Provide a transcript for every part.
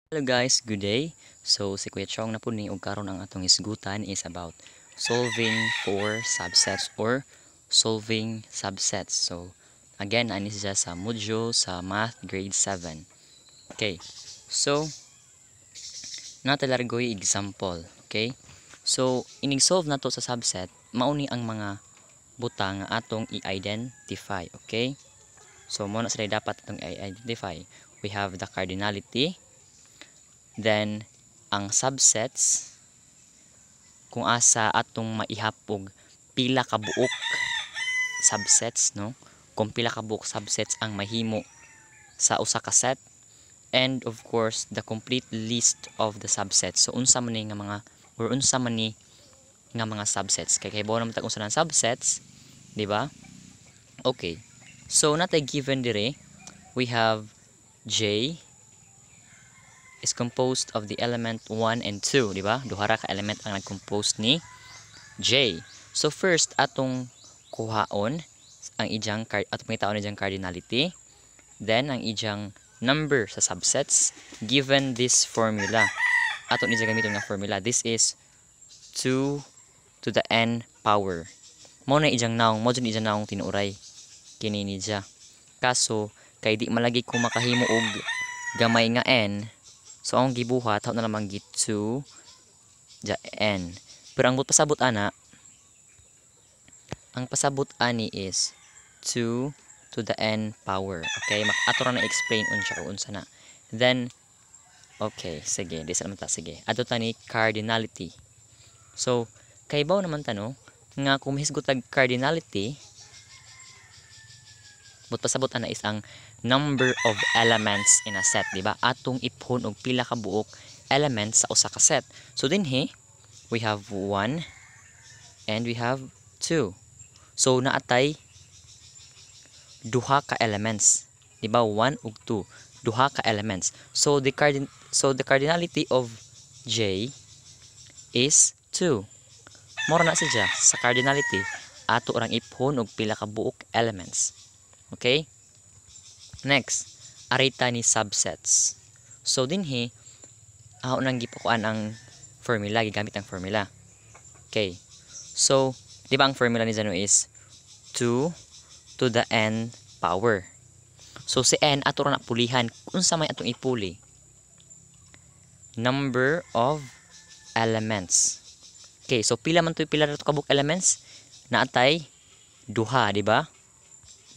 Hello guys, good day. So si Kuya Chong na po ni og karon ang atong hisgutan is about solving for subsets or solving subsets. So again, ani siya sa module sa Math Grade 7. Okay. So naa tay largoy example, okay? So inig solve nato sa subset, mao ni ang mga butang nga atong i-identify, okay? So mao na sila dapat atong i-identify. We have the cardinality, then ang subsets, kung asa atong maihap og pila ka buok subsets, no? Kung pila ka buok subsets ang mahimo sa usa ka set, and of course the complete list of the subsets. So unsa man ni nga mga or unsa man ni nga mga subsets, kay kahibaw naman ta kung unsa nang subsets, di ba? Okay, so naa tay given dire. We have J is composed of the element 1 and 2, di ba? Duha ra ka element ang nag-compose ni J. So first, atong kuhaon ang ijang atong pangitaon ijang cardinality, then ang ijang number sa subsets given this formula. Ato ni gamiton nga formula. This is 2 to the n power. Mao na ijang naong, mao jud ijang naong tinuoray kini niya. Kaso kay di malagi ko makahimo og gamay nga n, so ang gibuhat na lamang gi 2 ja n. Pero ang pasabot ana, ang pasabot ani is 2 to the n power. Okay, ato ra na explain unsa o unsa na. Then okay, sige, di sa naman ta, sige. Adto ta ni cardinality. So kaybaw naman ta, no, nga kung mahisgot tag cardinality, but pasabot ana is ang number of elements in a set, di ba? Atong iphon og pila ka buok elements sa usa ka set. So dinhi we have 1 and we have 2. So naatay duha ka elements. Di ba? 1 ug 2. Duha ka elements. So the cardinality of J is 2. Mao ra na siya sa cardinality. Ato rang iphon og pila ka buok elements. Okay? Next, ari ta ni subsets. So dinhi ako nang gipakuan ang formula, gigamit ang formula. Okay. So, di ba ang formula ni Zano is 2 to the n power? So si n ato ra na pulihan. Unsa may atong ipuli? Number of elements. Okay, so pila man to, pila ra to ka buok elements? Naatay duha, di ba?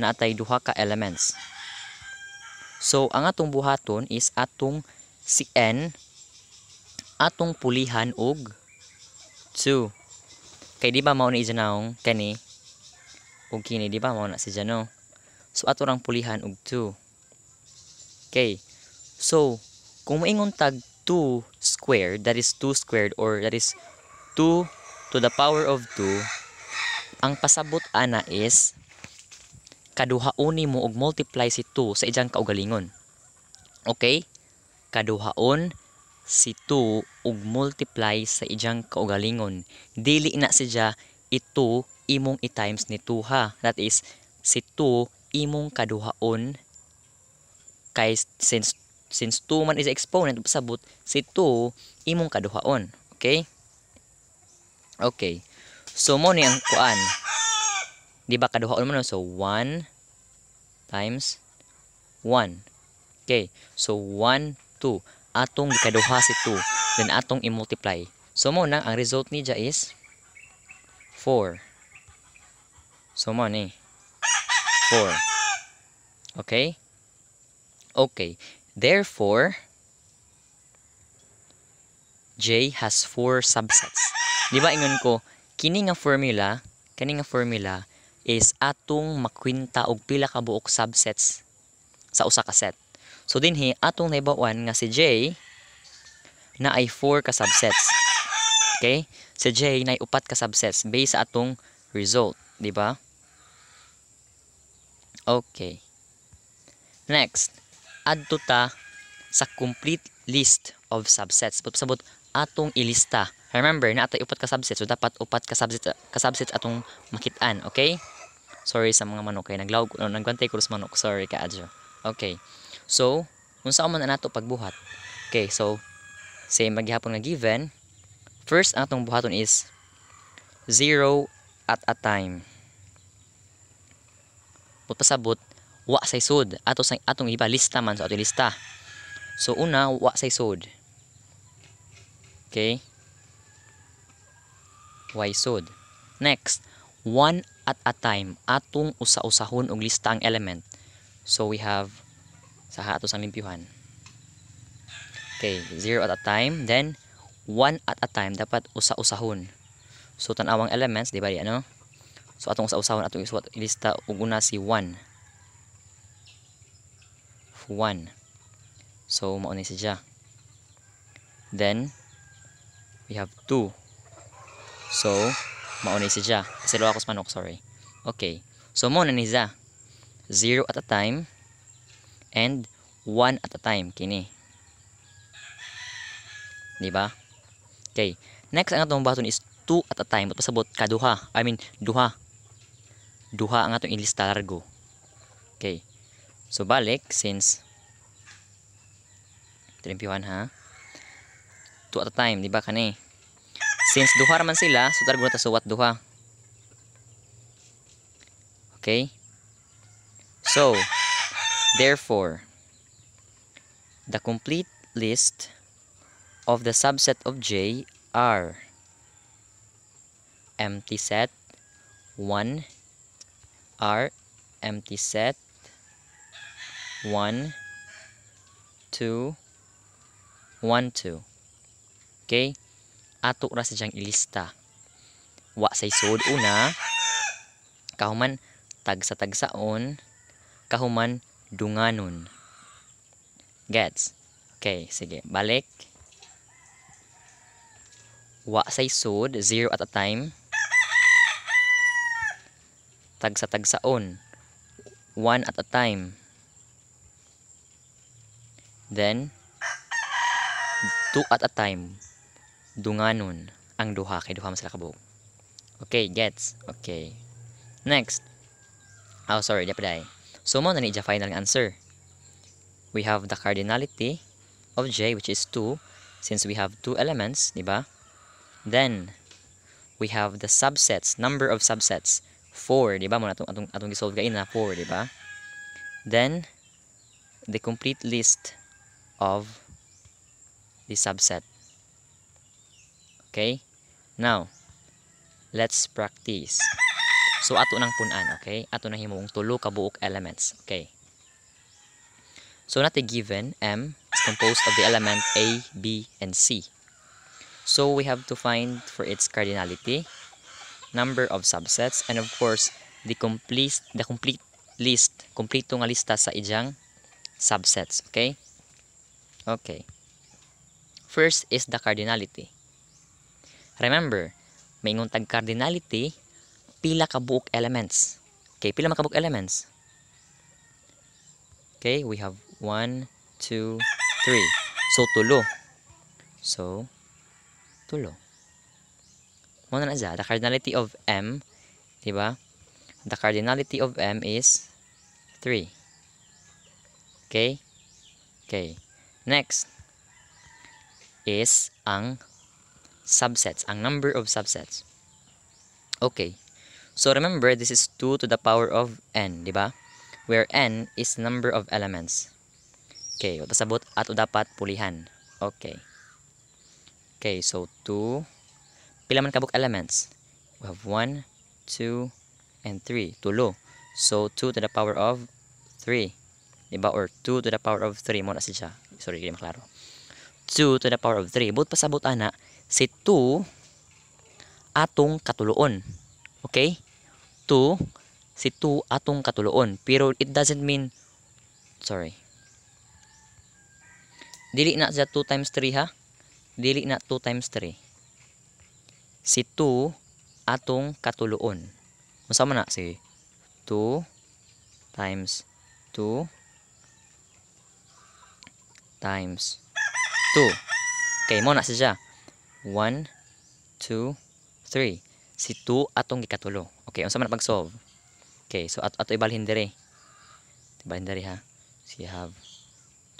Naatay duha ka elements. So ang atong buhaton is atong si n atong pulihan og 2. Kay di ba mao ni naong kani ug kini, di ba mao na siya, no? So ato rang pulihan og 2. Okay. So kung moingon tag 2 squared, that is 2 squared or that is 2 to the power of 2, ang pasabot ana is kaduhaon nimo og multiply si 2 sa ijang kaugalingon. Okay? Kaduhaon si 2 og multiply sa ijang kaugalingon. Dili na siya ito imong i-times ni 2 ha. That is si 2 imong kaduhaon kay since 2 man is exponent, pasabot si 2 imong kaduhaon. Okay? Okay. So mo ni ang kuan. Di ba kaduhaon mo, no? So 1 times 1. Okay. So 1, 2. Atong gikaduha si 2. Then atong i-multiply. So mo na ang result niya is 4. So mo ni 4. Okay? Okay. Therefore, J has 4 subsets. Di ba ingon ko, kini nga formula is atong makwinta og pila ka buok subsets sa usa ka set. So dinhi atong nahibaw-an nga si J naay 4 ka subsets. Okay? Si J naay upat ka subsets based sa atong result, di ba? Okay. Next, adto ta sa complete list of subsets. Pasabot atong ilista. Remember, naa tay upat ka subsets, so dapat upat ka subsets atong makitaan, okay? Sorry sa mga manok kay naglawg, no, nagbantay ko sa manok. Sorry kaayo. Okay. So, unsa man nato pagbuhat? Okay, so same maghihapon nga given. First, ang atong buhaton is 0 at a time. But pasabot, wa say sud. Ato sa atong iba lista man, so ato lista. So una, wa say sud. Okay? Way sud. Next, 1 at a time. Atong usa-usahon og lista ang element. So we have sa ato sang limpyuhan. Okay, 0 at a time, then 1 at a time, dapat usa-usahon. So tan-awang elements, di ba di ano? So atong usa-usahon, atong isuwat ilista og una si 1. 1. So mao ni siya. Then we have 2. So mao ni siya. Kasi ako sa manok, sorry. Okay. So mo na ni siya. 0 at a time and 1 at a time kini. Di ba? Okay. Next, ang atong buhaton is 2 at a time. But pasabot kaduha. I mean, duha. Duha ang atong ilista largo. Okay. So balik, since limpyuhan ha. 2 at a time, di ba kani? Since duha raman sila, so largo na ta suwat duha. Okay? So, therefore, the complete list of the subset of J are empty set 1 are empty set 1 2 1 2. Okay, ato ra siyang ilista. Wa say sud una, kahuman tagsa-tagsaon, kahuman dunganon. Gets? Okay, sige, balik. Wa say sud, 0 at a time, tagsa-tagsaon, 1 at a time, then 2 at a time, dunganon ang duha kay duha man sila kabuok. Okay, gets? Okay, next. Oh, sorry, di pa diay. So mo na ni final answer. We have the cardinality of J, which is 2, since we have 2 elements, di ba? Then we have the subsets, number of subsets, 4, di ba? Mo na atong gisolve kaina 4, di ba? Then the complete list of the subset. Okay? Now, let's practice. So ato nang pun-an, okay? Ato nang himong tulo ka buok elements, okay? So natin given M is composed of the element A, B, and C. So we have to find for its cardinality, number of subsets, and of course, the complete list, kompleto nga lista sa iyang subsets, okay? Okay. First is the cardinality. Remember, maingon tag cardinality, pila ka buok elements. Okay, pila man ka buok elements? Okay, we have 1, 2, 3. So, tulo. So, tulo. Mo na siya. The cardinality of M, di ba? The cardinality of M is 3. Okay? Okay. Next is ang subsets, ang number of subsets. Okay. So remember, this is 2 to the power of n, di ba? Where n is the number of elements. Okay, pasabot ato dapat pulihan. Okay. Okay, so 2, pila man kabuk elements? We have 1, 2, and 3. Tulo. So 2 to the power of 3. Diba? Or 2 to the power of 3. Mo na siya. Sorry, hindi maklaro. 2 to the power of 3. But pasabot ana, si 2 atong katuloon. Okay? 2, si 2 atong katuloon. Pero it doesn't mean, sorry. Dili na siya 2 times 3 ha. Dili na 2 times 3. Si 2 atong katuloon. Unsa man na si 2 times 2 times 2. Okay, mo na siya. 1, 2, 3. Si 2 atong gikatulo. Okay, unsa man na pag-solve? Okay, so ato ibalhin diri. Ibalhin diri ha. So you have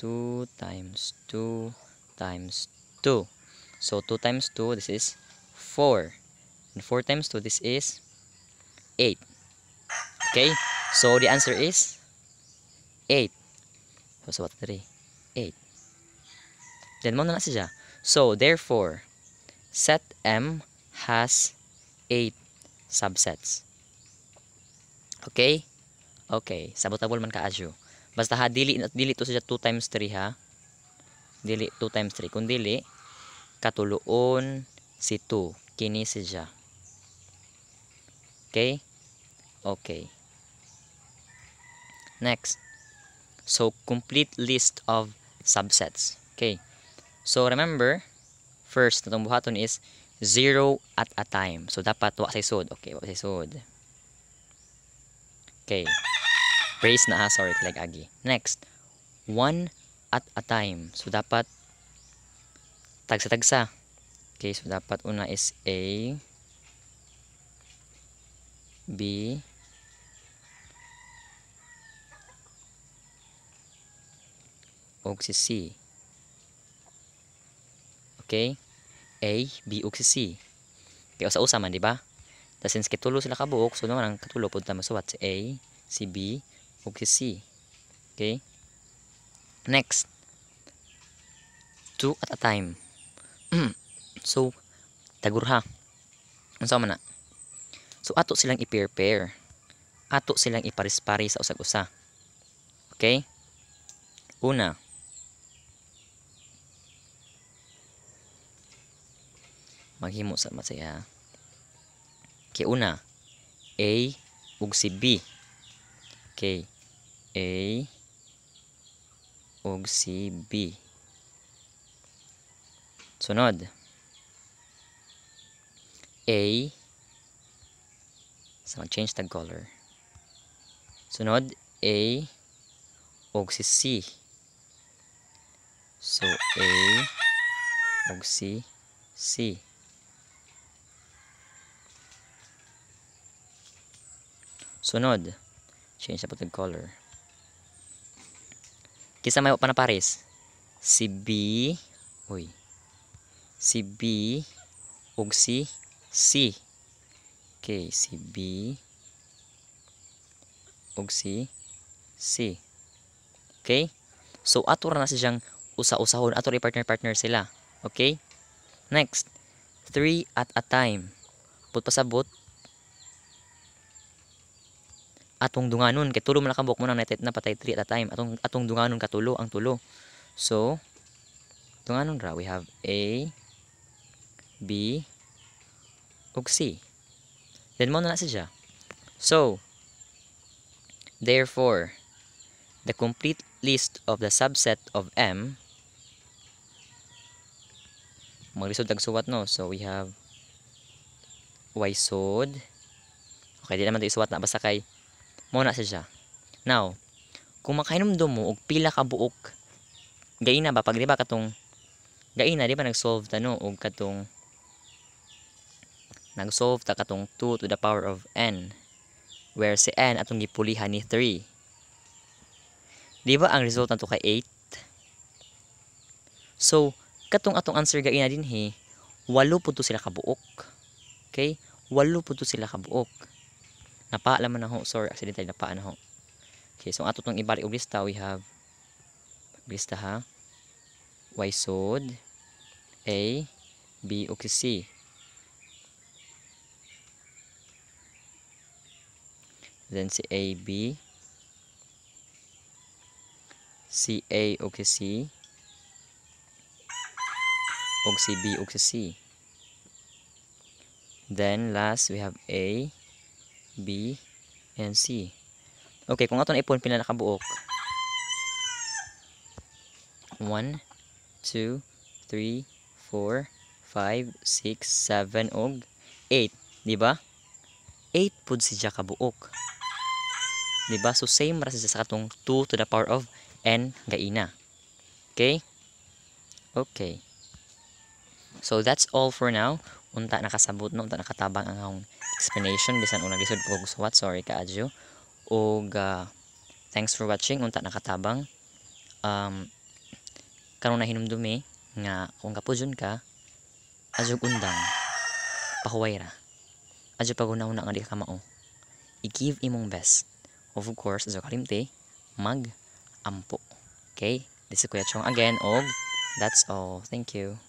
2 times 2 times 2. So 2 times 2, this is 4. And 4 times 2, this is 8. Okay? So the answer is 8. So what 3? 8. Then mo na siya. So therefore, set M has 8 subsets. Okay? Okay, sabotable man kaadyo. Basta ha, dili dili to siya 2 times 3 ha. Dili 2 times 3. Kung dili, katuloon si 2. Kini siya. Okay? Okay. Next. So, complete list of subsets. Okay. So, remember, first, natong buhaton is 0 at a time. So, dapat wa say sud. Okay, wa say sud. Okay. Praise na ha, sorry, like agi. Next, 1 at a time. So, dapat tagsa-tagsa. Okay, so dapat una is A, B, ug si C. Okay? A, B, ug si C. Okay, usa-usa man, di ba? Tapos since kitulo sila kabuok, so naman ang katulo pud ta masuwat si A, si B, ug si C. Okay? Next, 2 at a time. So, tagurha. Unsa man na? So, ato silang i-pair-pair. Ato silang iparis-paris sa usag-usa. Okay? Una, maghimo sa masaya. Okay, una, A ug si B. Okay, A ug si B. Sunod, A, so mag-change tag color. Sunod, A ug si C. So, A ug si C. Sunod, change na po tag color. Kisa may pa na pares? Si B, uy, si B ug si C. Okay, si B ug si C. Okay? So, ato ra na siyang usa-usahon. Ato ra partner-partner sila. Okay? Next, 3 at a time. Put pasabot atong dunganon kay tulo man nakabok mo nang napatay 3 at a time. Atong dunganon katulo ang tulo. So, dunganon ra we have A, B ug C. Then mo na siya. So, therefore, the complete list of the subset of M, maglisod tag suwat no. So we have y sod. Okay, di naman to isuwat na basta kay mo na siya. Now, kung makahinumdum mo og pila ka buok gaina ba pag di ba katong gaina di ba nag-solve ta no og katong nag-solve ta katong 2 to the power of n, where si n atong gipulihan ni 3. Di ba ang result nato kay 8? So, katong atong answer gaina dinhi, 8 pud to sila kabuok. Okay? 8 pud to sila kabuok. Napaa man na ho, sorry, accidentally napaa na ho. Okay, so ato tong ibalik og lista, we have lista ha. Y sod, A, B ug C. Then si A, B, C, A ug C, ug si B ug C. Then last we have A, B, and C. Okay, kung ato na ipon pila na kabuok. 1, 2, 3, 4, 5, 6, 7 ug 8, di ba? 8 pud siya kabuok. Di ba? So same ra siya sa katong 2 to the power of n gaina. Okay? Okay. So that's all for now. Unta nakasabot no, unta nakatabang ang akong explanation bisan og naglisod ko suwat, sorry kaadyo. Og thanks for watching, unta nakatabang. Karon na hinumdumi Nga kung kapudyon ka, adyo'g undang, pahuway ra. Adyo paghuna-huna nga di ka kamao. I-give imong best. Of course, adyo kalimti, mag-ampo. Okay? This is Kuya Chong again, og that's all. Thank you.